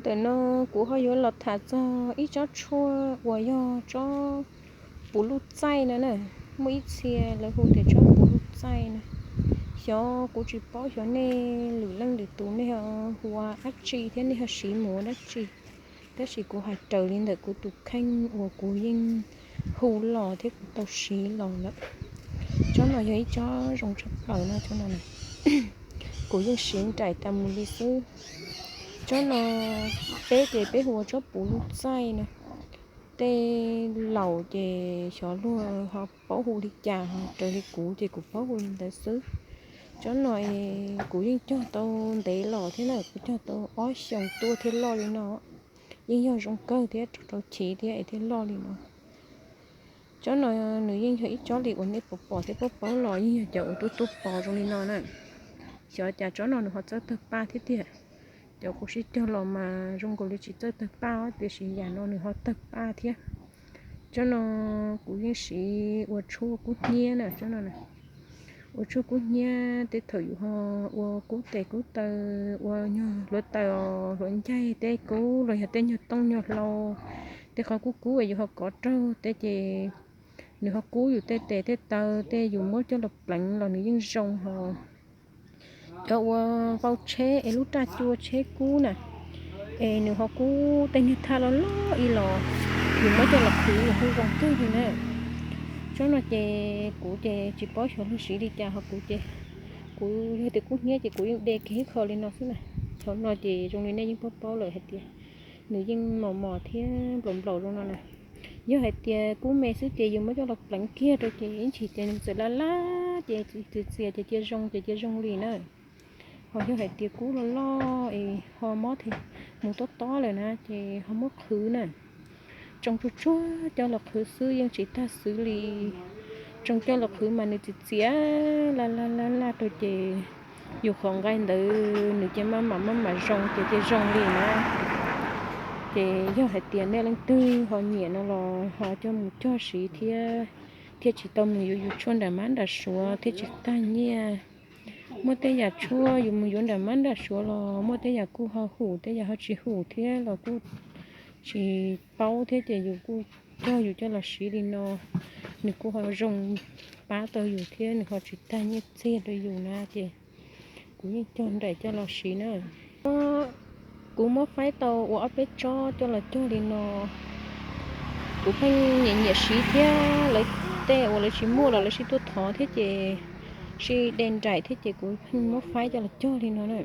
Ntawm no kuv ho yuav los tham txog ib tsob tshuaj uas yog tsob puv luj txaij no na. Muaj ib txhia lawv hu tias tsob puv luj txaij na. Xyov kuv tsis paub xyov nej lwm leej lwm tus nej ho hu ua dab tsi thiab nej ho siv mus ua dab tsi, tab sis kuv hais raws li ntawm kuv tus kheej uas kuv yeej hu los thiab kuv tau siv los lawm. Tsob no yog ib tsob zoo tshaj plaws no, tsob no kuv yeej siv nraim tas mus li xwb. Tsob no peb ces peb hu ua tsob puv luj txaij no. Tej laus ces xyov luag ho paub hu li cas, ho raws li kuv ces kuv paub hu li ntawd xwb. Tsob no kuv yeej cog tau ntev los thiab na, kuv cog tau ob xyoos tuaj thiaj loj li no. Yeej yog zoo kawg thiab rau chiv thiab es thiaj loj li no. Tsob no nws yeej yog ib tsob li uas nej pom pom thiab paub paub los yeej yog cov uas tuab tuab pos zoo li no na. Xyov cas tsob no nws ho txawj tawg paj thiab tiag. Cov kuv sib cog los mas zoo nkaus li tsis txawj tawg paj, tiam sis yam no nws ho tawg paj thiab. Tsob no kuv yeej siv ua tshuaj kub hnyiab na, tsob no ua tshuaj kub hnyiab tej thaum yus ho ua kub tes kub taw, ua nyuag hluav taws, hluav ncaig tej kub los yog tej nyuag tooj nyuag hlau, tej qhov kub kub uas yus ho kov raug tej ces nws ho kub yus tej tes tej taw, tej yus muab coj los pleev los nws yeej zoo ho. Cov uas vau tsheb es lub raj cua tsheb kub na, es nws ho kub tej niag thaj loj loj ib los, yus muab coj los qhwv los kuj zoo kawg li na. Tsob no ces kuv ces tsis paub xyov luag siv li cas ho kuv ces, kuv yog tias kub hnyiab ces kuv yeej de kiag ib qho li no xwb na. Thaum no ces zoo li nej yeej paub paub lawm hais tias nws yeej mos mos thiab nplaum nplaum zoo no na. Yog hais tias kub me xwb ces yus muab coj los pleev kiag rau ces ib ntsis ces nws txawm laj laj ces txias txias ces cia zoo ces cia zoo li na. Ho yog hais tias kub loj loj es ho mob thiab mus tob tob lawm na ces ho muab qhwv na. Tsoo tsuag tsuag coj los qhwv xwb yeej tsis tag xwv li. Tsoo coj los qhwv mas nws txias txias laj laj laj laj rau ces yus qhov nqaij ntawd nws cia maj mam maj mam zoo ces cia zoo li na. Ces yog hais tias nej leej twg ho nyiam no los ho coj mus cog siv thiab, thiaj tsis tau mus yuav yus tshuaj nram mab nram suav thiaj tsis tag nyiaj. Muaj tej yam tshuaj yus mus yuav nram mab nram suav los muaj tej yam kuj ho hum tej yam ho tsis hum thiab los kuj tsis paub thiab ces yus kuj cog yus coj los siv li no, nws kuj ho zoo pab tau yus thiab nws ho tsis tag nyiaj txiag rau yus na ces kuv yeej cog nraim coj los siv na. Kuv muab faib tau ua ob peb tsob coj los cog li no. Kuv pheej nyiam nyiam siv thiab lawv tej uas lawv tsis muaj los lawv sib tuaj thov thiab ces sib de nraim thiab ces kuv pheej muab faib coj los cog li no na.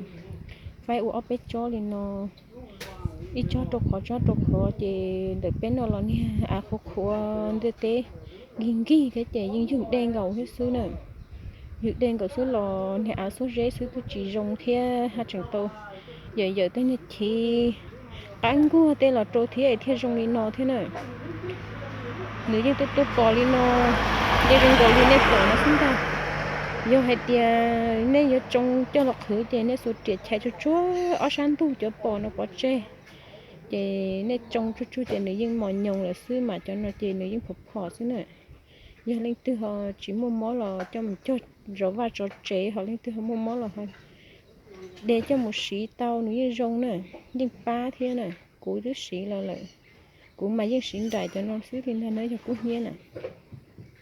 Faib ua ob peb tsob li no, ib tsob rau qhov tsob rau qhov ces ntawm peb no los niag av qhuav qhuav ntiaj teb nkig nkig thiab ces yeej ywg dej nkaus thiab xwb na. Ywg dej nkaus xwb los niag av xuab zeb xwb twb tsis zoo thiab haj tseem tau yawm yawm tej niag chiv qab nkuaj tej los rau thiab thiaj zoo li no thiab na. Nws yeej tuaj tuaj pos li no, yeej zoo nkaus li nej pom no xwb ntag. Yog hais tias nej yuav tsoo coj los qhwv ces nej xuas riam chais tsuag tsuag ob sab ntug cov pos no pov tseg, ces nej tsoo tsuag tsuag ces nws yeej mos nyoos lawm xwb mas cov no ces nws yeej phom phom xwb na. Yog leej twg ho tsis muaj mob los coj mus cog zov vaj zov tsev, ho leej twg ho muaj mob los ho de coj mus siv tau nws yeej zoo na, yeej pab thiab na. Kuv twb siv los lawm, kuv mas yeej siv nraim cov no xwb li ntag na yog kub hnyiab na.